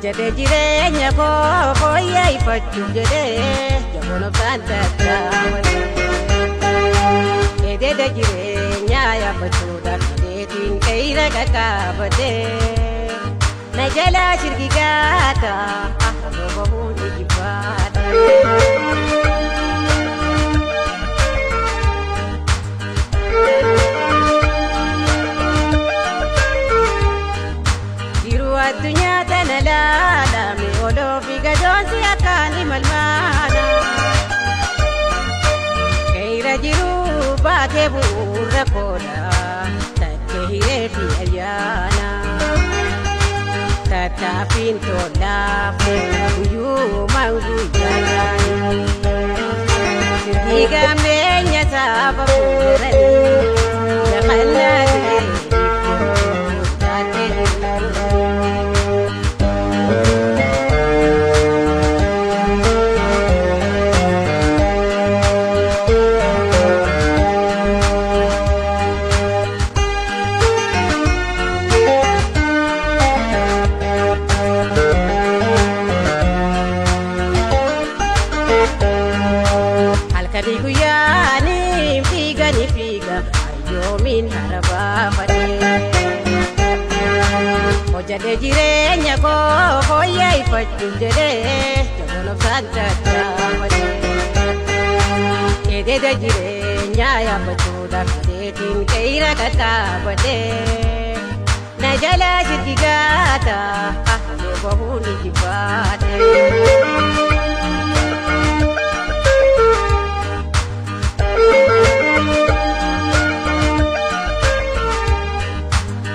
Hojjete jireenya koo fooyyeffachuuf jedhee jaboon obsaan tattaafate. Ededa jireenyaa yaabbachuudhaaf jedheetiin qeeyira qaqqaabate. Na jalaa shirki gaata hafaloo bahuun ijibbaata. Jiruu addunyaa tana laalame oloo fi gadoonsi akkaan imalmaana. Qeeyira jiruu baatee bu'uura koodha takkee hiree fi ayyaana. Tattaaffiin tolaaf guyyuumaan guyyaadhaan. Sirrii gameenya saba fuulduratti jaqallaa ta'e taatee jiru. Halkanii guyyaanii fiiganii fiiga hayyoomiin harabaafadhe. Hojjatee jireenya koo fooyyeffachuuf jedhee jaboon obsaan tattaafadhe. Ededa jireenyaa yaabbachuudhaaf jedheetiin qeeyira qaqqaabadhe. Na jalaa shirki gaata hafalee bahuun ijibbaate.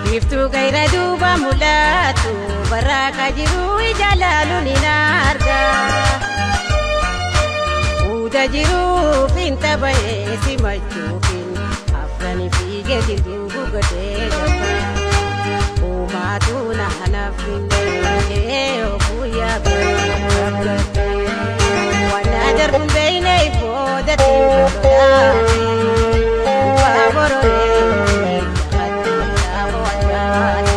Biiftuu qeeyira duuba mul'atu barraaqaa jiru ija laaluun hin arga. Fuuta jiruuf hin taphee simachuufin afrani fiigeetiin duubu godhee jaba. Uumaatu na hanafin ee oguyyaa beekamte. Waan darbuun beekne ifoodatiin lolaate. Gubbaa bororee jaxatti dhaaboo addaate.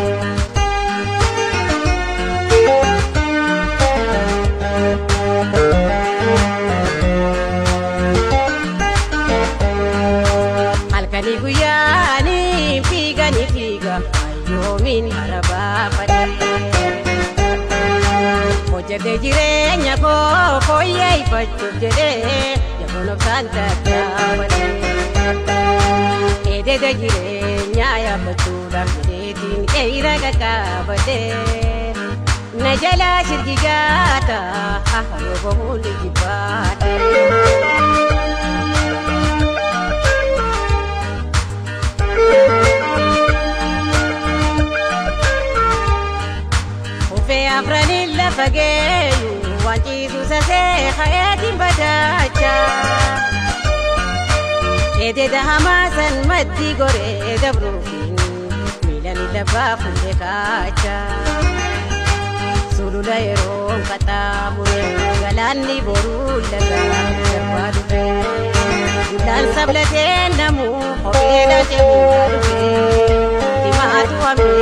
Halkanii guyyaanii fiiganii fiiga hayyoomiin harabaafadhe. Hojjete jireenya koo fooyyeffachuuf jedhee jaboon obsaan tattaafadhe. Ededa jireenyaa yaabbachuudhaaf jedheetiin qeeyira qaqqaabadhe. Na jalaa shirki gaata hafaloo bahuun ijibbaate. Ufee afraniin lafa geeyu waan ciisu sasee ka'eetiin badaacha. Ededa hamaasan maddii goree dabruufiin miilaan lafaa fuudhee kaacha. Sulula yeroon qaxxaamure galaanni boruu lagaa darbaa dhufe. Gullaan sablatee namuu kopheedhaan cebuudhaa dhufe. Himaatu hamee.